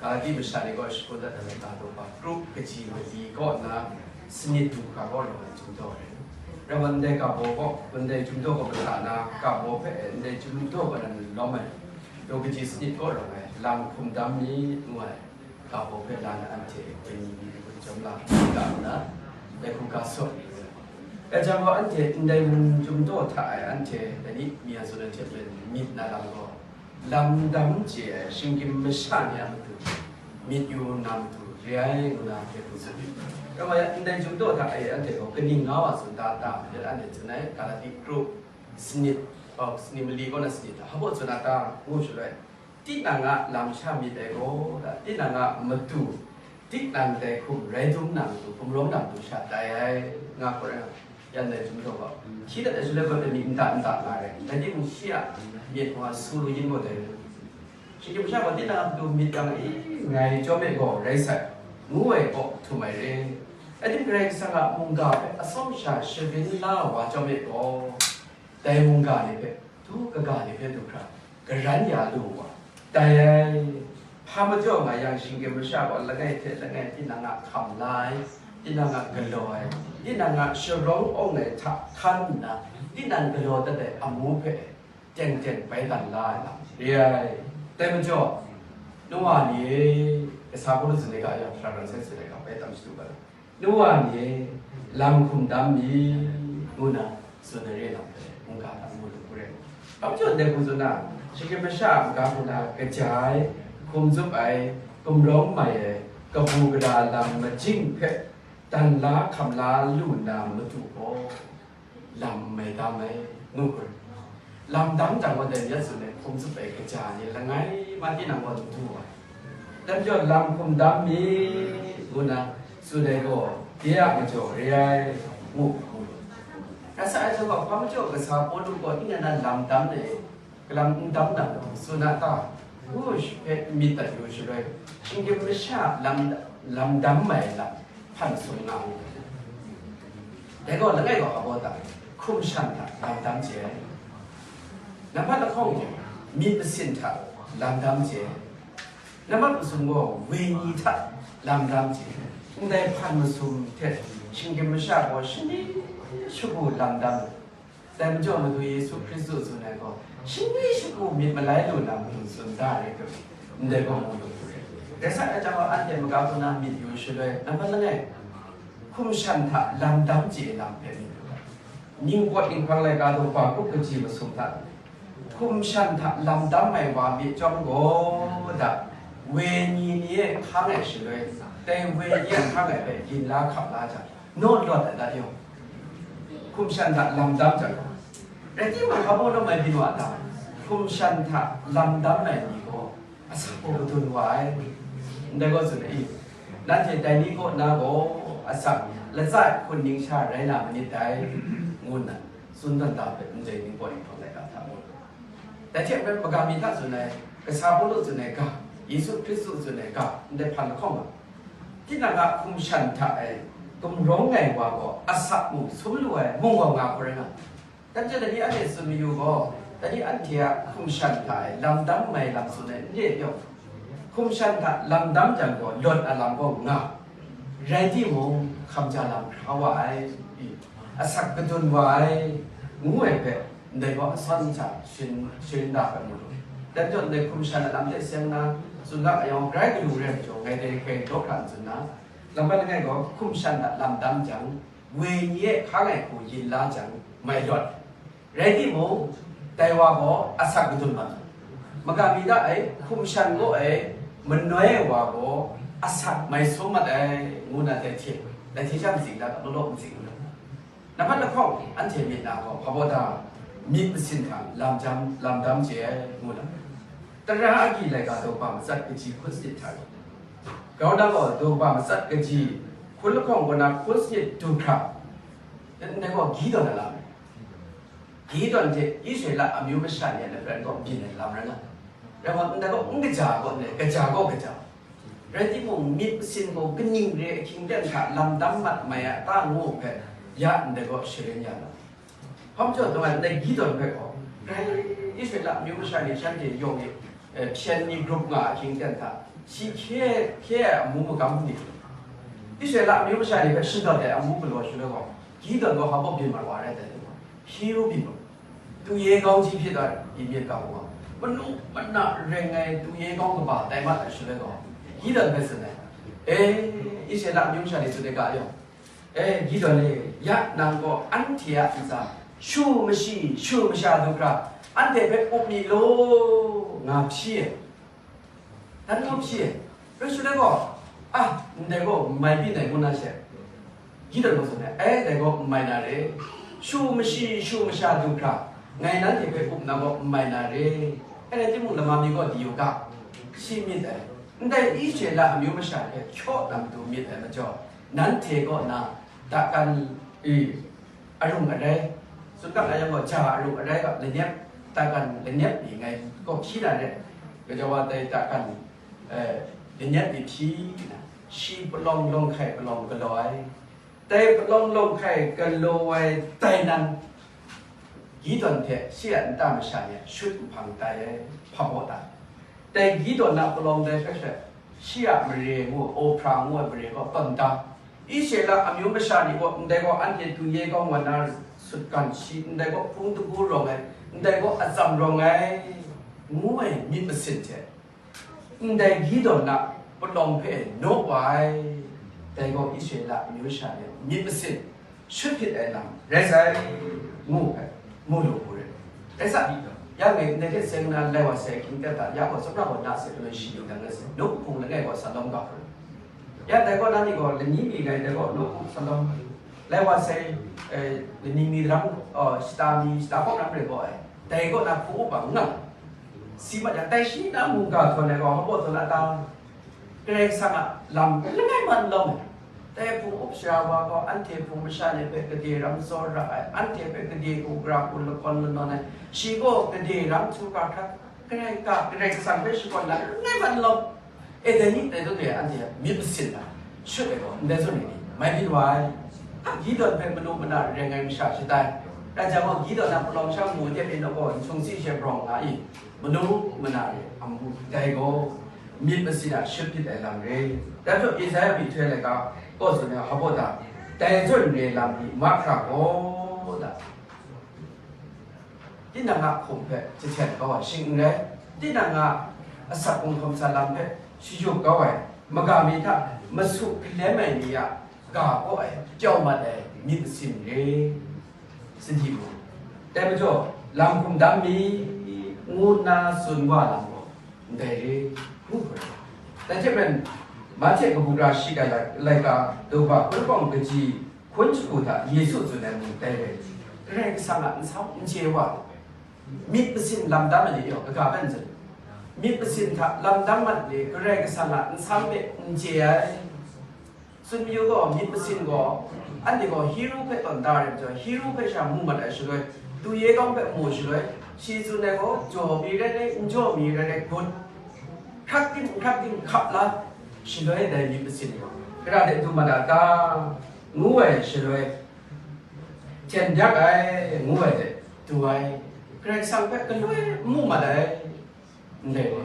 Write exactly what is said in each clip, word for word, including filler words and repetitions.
Galati masha ni gaw shakut dat ai ga daw hpa, kru kaji mali kaw nna sanit du hkra kaw rawng ai chyum daw ai. Rai wa ndai ga baw kaw, ndai chyum daw kaw masa na, ga baw hpe ndai chyum daw kaw nan lawm ai, daw kaji sanit kaw rawng ai, lam hkum dam mi, ngu ai, ga baw hpe la na anhte, kwi ni ni hkum chyawm la, ga nna, dai hku ga sawt ni. Dai jang gaw anhte ndai mung chyum daw hta e anhte, dai ni mi a tsun ai hte maren myit na lam gaw, lam dam chye ai shinggyim masha ni a matu, myit yu na matu re ai, ngu na hpe hku tsun ai. Rai wa yang, ndai chyum daw hta e anhte gaw kaning nga wa tsun da, da, myit anhte tsun ai, Galati kru sanit, oh, sanit mali kaw na sanit hta, hpa baw tsun a ta, ngu shaloi, tinang a lam sha myit ai gaw, da, tinang a matu, tinang dai hkum rai dum na matu, gumrawng na matu sha tai ai, nga hkawt ai. Yan dai chyum daw gaw, hti dat ai shaloi gaw, dai myit nta nta nga ai. Rai timung, shi a myit wa su lu yin gaw dai. Shinggyim masha gaw tinang a matu myit yang e, ngai chyawm e gaw rai sai, ngu ai kaw htum ai re. Rai timung, Karai Kasang a mungga hpe atsawm sha sharin la wa chyawm e gaw, dai mungga ni hpe du, kaga ni hpe du hkra, garan ya lu wa tai ai. Hpa majaw nga yang, shinggyim masha gaw langai hte langai tinang a hkam la ai, tinang a galaw ai, tinang a sharawng awng ai hta hkan nna, tinang galaw dat ai amu hpe teng teng bai dan la ai lam re ai. Dai majaw, Noa ni e, kasa Pawlu tsun ai ga, ya, Sara sai tsun ai ga, bai tam shadu ga, Noa ni e, lam hkum dam mi, ngu na tsun ai re lam hpe, mungga hta mu lu hku re. Hpa majaw ndai hku tsun na, shinggyim masha a maga hku na kaja ai, hkum zup ai, gumrawng mai ai, kabu gara lam majing hpe dan la hkam la lu na matu gaw, lam mai dam ai, ngu hkra. Lam dam jang gaw, dai ni a tsun ai hkum zup ai kaja ni langai ma tinang gaw n du ai. Dai majaw, lam hkum dam mi, ngu na tsun ai gaw, de a majaw re ai, ngu hkra. Rai sa ai hte gaw, hpa majaw kasa Pawlu gaw tinang na lam dam ai, kalam n dam na matu tsun a ta, ngu hpe myit dat yu shaloi, shinggyim masha lam, lam dam ai lam hpan sum nga mu. Dai gaw langai gaw hpa baw ta, hkum shan hta lam dam chye ai. Nambat lahkawng gaw, myit masin hta lam dam chye ai. Nambat masum gaw, wenyi hta lam dam chye ai. Ndai hpan masum hte shinggyim masha gaw shani shagu lam dam ai. Dai majaw, Madu Yesu Hkristu tsun ai gaw, shani shagu myit malai lu na matu tsun da ai rai hkra, ndai gaw mu lu hku re. Rai sa ai jang gaw, anhte maga hku na myit yu shaloi, nambat langai, hkum shan hta lam dam chye ai lam hpe myit lu ai. Ningpawt Ninghpang laika daw hpa kru kaji masum hta, hkum shan hta lam dam ai wa myit chyawm gaw, da, wenyi ni e hkang ai shaloi, dai wenyi e hkang ai hpe yin la hkap la jang, naw lawt ai dat yawng, hkum shan hta lam dam jang gaw, rai timung, hpa baw lawm ai byin wa ta, hkum shan hta lam dam ai ni gaw asak gaw kadun wa ai. Ndai gaw tsun ai, i, nanhte dai ni kaw na gaw asak latsa ai hpun ning sha rai na manit dai, ngu nna tsun dan da hpe, ndai Ningpawt Ninghpang laika hta gaw. Dai hte maren, maga mi hta tsun ai, kasa Pawlu tsun ai ga, Yesu Hkristu tsun ai ga, ndai hpan lahkawng nga, tinang a hkum shan hta e gumrawng ai wa gaw asak mung sum lu ai mung gaw nga hkra rai nga. Dai majaw, dai ni anhte tsun mayu gaw, dai ni anhte a hkum shan hta e lam dam mai lam tsun ai n re pyaw, hkum shan hta lam dam jang gaw, lawt a lam gaw nga, rai timung, hkam ja lam hkra wa ai, i, asak kadun wa ai, ngu ai hpe, ndai gaw asan nsa sharin, sharin da hpe mu lu. Dai majaw, ndai hkum shan a lam hte seng na, tsun ga ai yawng, grai galu rai majaw, ngai dai hkrai daw hkra n tsun na, lam bai langai gaw, hkum shan hta lam dam jang, wenyi e hkang ai hku yin la jang, mai lawt. Rai timung, dai wa gaw asak kadun mat ai. Maga mi da ai, hkum shan gaw ai, manoi ai wa gaw asak mai sum mat ai, ngu na dai hte, dai hte sha matsing da, law law matsing u na. Nambat lahkawng, anhte myit na gaw, hpa baw ta, myit masin hta lam jam, lam dam chye ai, ngu na. Tara agyi laika daw hpa matsat kaji hkun sanit hta gaw, grau na gaw daw hpa matsat kaji hkun lahkawng kaw na hkun sanit du hkra, ndai gaw Gideon a lam ai. Gideon hte Israela amyu masha ni a lapran gaw byin ai lam rai nga. Rai wa, ndai gaw n kaja gaw ndai, kaja gaw kaja. Rai timung, myit masin gaw kaning re ahkying ten hta lam dam mat mai a ta ngu hpe, ya ndai gaw sharin ya na. Hpa majaw, dai ndai Gideon hpe gaw, grai Israela amyu masha ni shanhte yawng e, eh, hpyen ni grup nga ahkying ten hta, Shi hkye hkye ai amu magam ni, Israela amyu masha ni hpe shadawn ai amu galaw shaloi gaw, Gideon gaw hpa baw byin maru ai rai tai, hkye ru byin maru, tu ye gawng ji hpyi ai myit ga gaw, manu mana reng ai tu ye gawng kaba tai mat ai shaloi gaw, Gideon hpe tsun ai, E, Israela amyu masha ni tsun ai ga yawng, E, Gideon e, ya nang gaw anhte a ntsa shu mashi shu masha du hkra, anhte hpe up mi law, nga hpyi ai. Dan gaw hpyi ai. Rai shaloi gaw, a, ndai gaw n mai byin ai ngu na she, Gideon gaw tsun ai, Ai, dai gaw n mai na re, shu mashi shu masha du hkra, ngai nanhte hpe up na gaw n mai na re. Ai rai timung, lama mi gaw di yu ga, shi myit ai. Ndai Israela amyu masha hpe hkyaw na matu myit ai majaw, nanhte kaw na dakan, e, arung arai, sutgang ayang gaw ja arung arai ga lanyep, dakan lanyep ni ngai gaw hpyi na re, gaja wa tai dakan, eh, lanyep ni hpyi na, shi palawng lawng hkai palawng galaw ai, dai palawng lawng hkai galaw ai dai nan, Gideon hte shi a nta masha ni shut nhpang tai ai, hpa baw tai. Dai Gideon a palawng dai hpe she, shi a mare ngu, Opra ngu ai mare gaw tawn da. Israela amyu masha ni gaw, ndai gaw anhte tu ye kau wan na sutgan shi, ndai gaw hpung dagu rawng ai, ndai gaw atsam rawng ai, ngu ai myit masin hte, ndai Gideon a palawng hpe naw wa ai, dai gaw Israela amyu masha ni myit masin shut hpyit ai lam rai sai, ngu hpe, mu lu hku rai. Rai sa, ya ngai ndai hte seng na lai wa sai hkying tet ta, ya gaw tsawmra gaw na sai hpe shi yu dan rai sai, nu hpung langai gaw sa lawm ga hku rai. Ya dai gaw na ni gaw lani mi ngai dai gaw nu hpung sa lawm, lai wa sai, eh, lani mi daram, oh, shata mi, shata hkawk ram rai gaw ai. Dai gaw na hpung upa n nga, si mat yang, dai shi na mungga htawn ai gaw, hpa baw htawn a ta? Karai Kasang a lam langai man lawm ai. Dai hpung up sara wa gaw, anhte hpung masha ni hpe gade ram tsawra ai, anhte hpe gade hku gara hku lakawn lanawn ai, shi gaw gade ram htu ga hkra, Karai ka, Karai Kasang hpe shakawn na langai man lawm. E, dai ni, dai daw dai anhte myit masin na shut ai gaw, ndai zawn ni, mai byin wa ai. A, Gideon hpe manu mana reng ai masha shatai. Rai jang gaw, Gideon a palawng sha mu de pyi nau gaw, n sung si she brawng nga i, manu mana re amu dai gaw, myit masin a shut hpyit ai lam re. Dai majaw, Isaya myihtoi laika gaw tsun ai, hpa baw ta, dai zawn re lam ni mahkra gaw ta, tinang a hkum hpe jahten kau ai shing n rai, tinang a asak kungdawn sa lam hpe shayup kau ai, maga mi hta masu hkalem ai ni a ga kaw ai jau mat ai myit masin re, sadi mu. Dai majaw, lam hkum dam mi, ngu nna tsun wa lam gaw, ndai re, ngu hkra. Dai hte maren, Mahte kabu gara shi ai lai-, laika, daw ba hkun hpawng kaji hkun shagu hta Yesu tsun ai mung dai re, Karai Kasang a nsam n chye wa, myit masin lam dam ai ni yawng, kaga ban tsun, myit masin hta lam dam mat le, Karai Kasang a nsam hpe n chye ai. Tsun mayu gaw, myit masin gaw, anhte gaw Hiru hpe tawn da ai majaw, Hiru hpe sha mu mat ai shaloi, tu ye kawng hpe mu shaloi, shi tsun ai gaw, jaw mi rai rai, n jaw mi rai rai, gun hkrak tim, hkrak tim hkap la, shaloi dai myit masin gaw, gara de du mat a ta, ngu ai shaloi, hten yak ai, ngu ai de du ai, Karai Kasang hpe galoi n mu mat ai. Ndai gaw,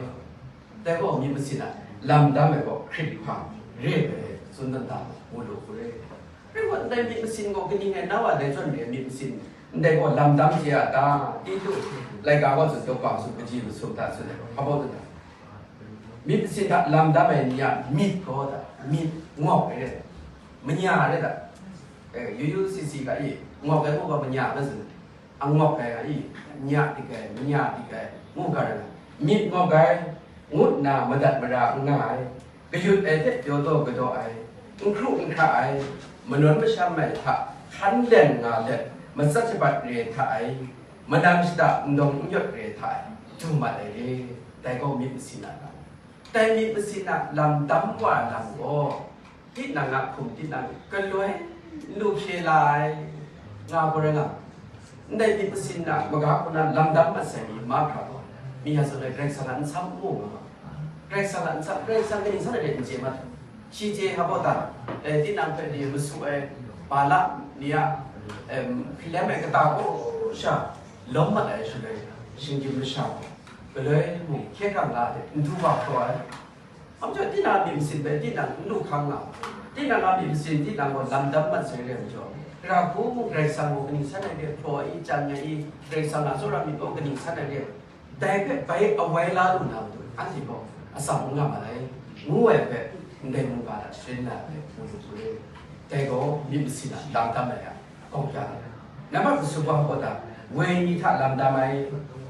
dai gaw myit masin a lam dam ai gaw Hkrit hpang re ai hpe tsun dan da mu lu hku re. Rai gaw, ndai myit masin gaw kaning rai nna wa dai zawn re ai myit masin, ndai gaw lam dam chye a ta? Titu laika gaw tsun, daw ba masum kaji masum hta tsun ai gaw, hpa baw tsun ai. Myit masin hta lam dam ai ni a myit gaw ta, myit ngawk ai rai ta, manya rai ta, eh, yu yu si si ga i, ngawk ai gaw manya na tsun ai. Angawk ai, nya dik ai, manya dik ai, ngu ga rai, myit ngawk ai, ngut nna madat mara n nga ai, kayut ai hte pyaw taw kadaw ai, n hkru n hkra ai, manawn masham ai hta hkan len nga let, matsat shabat re hta ai, manang shada n dawng n yawt re hta ai, du mat ai re, dai gaw myit masin a lam. Dai myit masin a lam dam wa ai lam gaw, tinang a hkum tinang galoi n lu hpye la ai, nga gaw rai nga. Ndai myit masin a maga hku na lam dam mat sai mi mahkra gaw, mi ya zawn ai Karai Kasang a nsam n mu nga. Karai Kasang a nsam, Karai Kasang kaning san ai hte n chye mat. Shi chye hpa baw ta, eh, tinang hpe ni masu ai, Bala ni a, em, hkalem ai kata gaw sha lawm mat ai shaloi, shinggyim masha gaw, galoi mung hkye hkrang la ai hte n du wa hkraw ai. Hpa majaw, tinang a myit masin hpe tinang n lu hkang nga, tinang a myit masin tinang gaw lam dam mat sai re ai majaw, gara hku mung Karai Kasang gaw kaning san ai hpe hpraw ai, chyan ai, Karai Kasang a tsawra myit gaw kaning san ai re, dai hpe bai awai la lu na matu, anhte gaw atsam n nga mat ai, ngu ai hpe, ndai mungga hta sharin na ai hpe mu lu hku re. Dai gaw myit masin a lam dam ai a, Hkawng hkya, nambat masum wa hpaw ta, wenyi hta lam dam ai,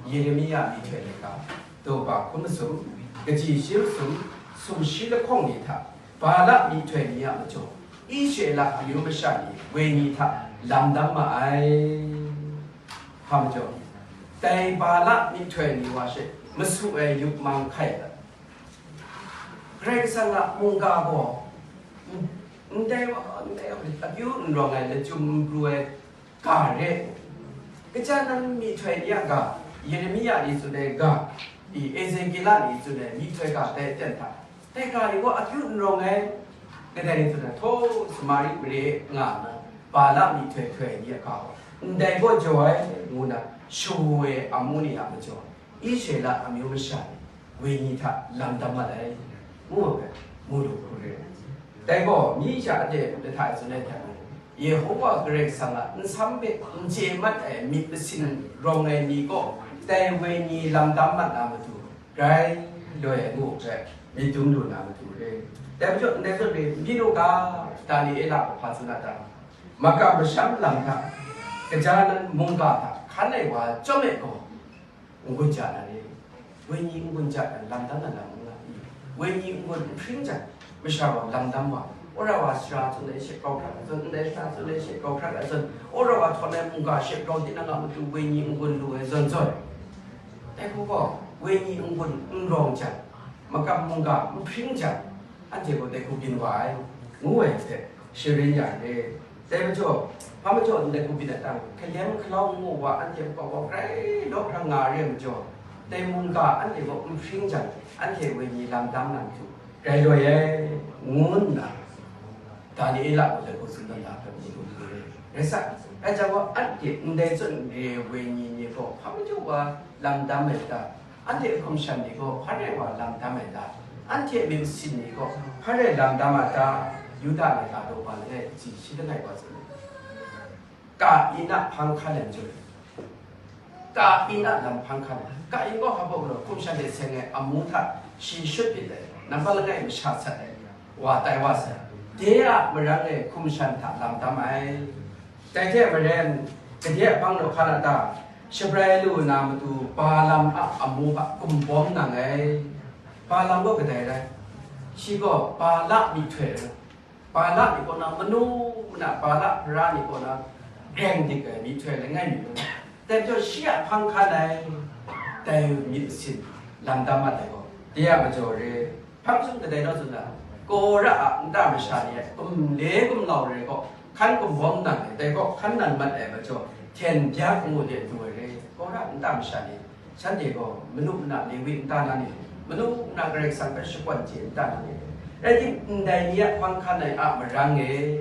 Yeremia myihtoi laika, daw ba hkun masum, kaji shi masum, sumshi lahkawng ni hta, Bala myihtoi ni a majaw, Israela amyu masha ni wenyi hta lam dam ma ai. Hpa majaw, dai Bala myihtoi ni wa she masu ai yupmang hkai ai. Karai Kasang a mungga gaw, n-, ndai wa, ndai wa, akyu n rawng ai, lachyum n pru ai ga re. Kaja nan myihtoi ni a ga, Yeremia ni tsun ai ga, i Ezekiela ni tsun ai myihtoi ga dai aten hta, dai ga ni gaw akyu n rawng ai, kadai ni tsun ai, htaw Samari mare nga nna, Bala myihtoi htoi ni a ga gaw, ndai gaw jaw ai, ngu nna, shawu ai amu ni a majaw, Israela amyu masha ni wenyi hta lam dam mat ai, ngu ai hpe mu lu hku re. Dai gaw, myi sha de lahta e tsun ai hte mung, Yehova Karai Kasang a nsam hpe n chye mat ai myit masin rawng ai ni gaw, dai wenyi lam dam mat na matu, grai loi ai ngu hpe, myit dum lu na matu re. Dai majaw, ndai zawn re, n byin u ga, Daniela gaw hpa tsun a ta? Makam masham lam hta, kaja nan mungga hta hkan ai wa chyawm e gaw, n-gun ja na re. Wenyi n-gun ja yang, lam dam na lam n nga i? Wenyi n-gun n hpring jang, masha wa lam dam wa, wora wa sara tsun ai she grau hkrat ai zawn, ndai sara tsun ai she grau hkrat ai zawn, wora wa htawn ai mungga she grau tinang a matu wenyi n-gun lu ai zawn zawn, dai hku gaw, wenyi n-gun n rawng jang, makam mungga n hpring jang, anhte gaw dai hku byin wa ai, ngu ai hte, sharin ya re. Dai majaw, hpa majaw ndai hku byin ai tang, hkalem hkalau ngu wa anhte hpa gaw grai law hkrang nga re ai majaw, dai mungga anhte gaw n hpring jang, anhte wenyi lam dam na matu, grai loi ai, ngu nna, Daniela gaw dai hku tsun dan da hpe mu lu hku re. Rai sa, rai jang gaw, anhte ndai zawn re ai wenyi ni gaw hpa majaw wa lam dam ai ta? Anhte a hkum shan ni gaw hpa rai wa lam dam ai ta? Anhte a myit masin ni gaw hpa rai lam dam a ta? Yuda laika daw ba langai kaji shi langai wa tsun ai. Kaina hpang hkan ai majaw, Kaina lam hpang hkan ai. Kain gaw hpa baw galaw, hkum shan de seng ai amu hta shi shut byin ai, nampat langai masha sat ai, wa tai wa sai. De a marang e hkum shan hta lam dam ai. Dai hte maren, gade a hpang naw hkan a ta? Shabrai lu na matu Balaam a amu hpa gumbawm nang ai. Balaam gaw kadai rai? Shi gaw Bala myihtoi rai. Bala ni kaw na manu mana, Bala hpara ni kaw na greng dik ai myihtoi langai mi rai. Dai majaw shi a hpang hkan ai, dai myit masin lam dam mat ai gaw, de a majaw re. Hpang sung kadai naw tsun da? Kora a nta masha ni a gumle gumlau re gaw, hkan gumbawm nang ai, dai gaw hkan nan mat ai majaw, hten byak ngu de du ai re. Kora a nta masha ni, shanhte gaw manu mana Lewi nta na ni, manu mana Karai Kasang hpe shakwan chye nta na ni, rai tim, ndai ni a hpang hkan ai a marang e,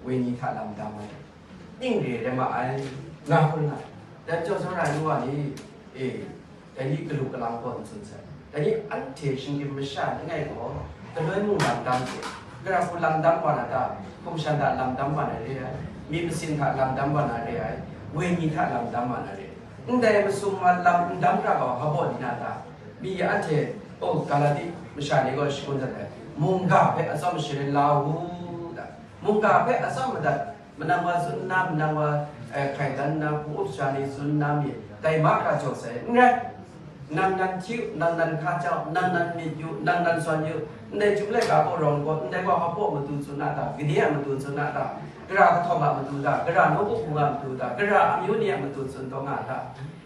wenyi hta lam dam ai, ning re rai ma ai, nga hkrum nga. Dai majaw, tsawra ai nu wa ni, e, dai ni galu galang gaw n tsun sai. Dai ni anhte shinggyim masha langai gaw, galoi mung lam dam hte, gara hku lam dam wa na ta? Hkum shan hta lam dam wa na re ai, myit masin hta lam dam wa na re ai, wenyi hta lam dam wa na re ai. Ndai masum ma lam n dam hkra gaw, hpa baw di na ta? Mi anhte, o, Galati masha ni gaw shangun dat ai, mungga hpe atsawm sharin la u ta? Mungga hpe atsawm madat, manang wa tsun nna, manang wa, eh, hkai dan nna, hpung up sha ni tsun nna mi, dai mahkra jaw sai, n rai. Nang nan hti u, nang nan hka ja u, nang nan myit yu, nang nan sawn yu, ndai chyum laika gaw rawng gaw, ndai gaw hpa baw matu tsun a ta? Gade a matu tsun a ta? Gara kahtawng a matu ta? Gara nawku hpung a matu ta? Gara amyu ni a matu tsun taw nga a ta?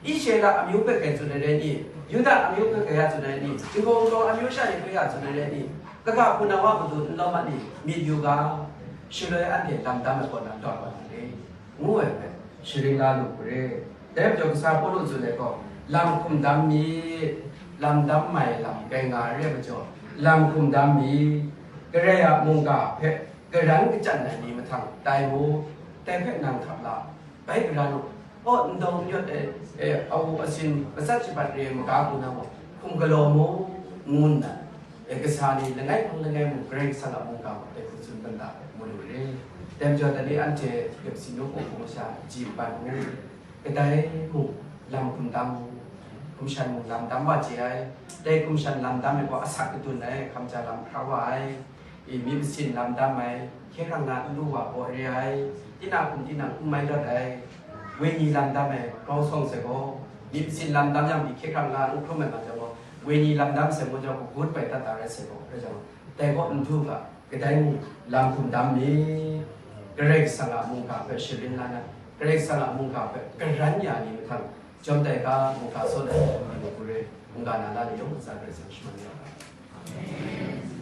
Israela amyu hpe kai tsun ai rai ni? Yuda amyu hpe kai ya tsun ai ni? Jinghpaw Wunpawng amyu sha ni hpe ya tsun ai rai ni? Kaga hpunau a matu n lawm a ni? Myit yu ga, shaloi anhte lam dam ai kaw na dawt wa na re, ngu ai hpe, sharin la lu hku re. Dai majaw, kasa Pawlu tsun ai gaw, lam hkum dam mi, lam dam mai lam kai nga ai re ai majaw, lam hkum dam mi, Karai a mungga hpe garan kachyan ai ni mahtang tai mu, dai hpe nang hkap la, bai garan u, aw, ndau n yawt ai, e, awu asin matsat shabat re ai maga hku na gaw hkum galaw mu, ngu nna, E, kasa ni langai hpang langai mung Karai Kasang a mungga hpe hkun tsun banda mu lu re. Dai majaw dai ni anhte Yerusalem mung hkung masha ji ban ngu, kadai mung lam hkum dam, hkum shan mung lam dam wa je ai. Dai hkum shan lam dam ai gaw asak kadun ai, hkam ja lam hkra wa ai, e, myit masin lam dam ai, hkye hkrang na n lu wa gaw re ai, tinang hkum tinang n mai rawt ai, wenyi lam dam ai grau sawng sai gaw, myit masin lam dam yang pyi hkye hkrang na n hkrum ai ma jang gaw, wenyi lam dam sai gaw jang, kagut bai dat da rai sai gaw, rai jang, dai gaw n du ga, kadai mung lam hkum dam mi, Karai Kasang a mungga hpe sharin la na, Karai Kasang a mungga hpe karan ya ni mahtang, jawm tai ga, mungga saw ai ni hku re, mungga na la ni yawng ntsa Karai Kasang shaman ya ga.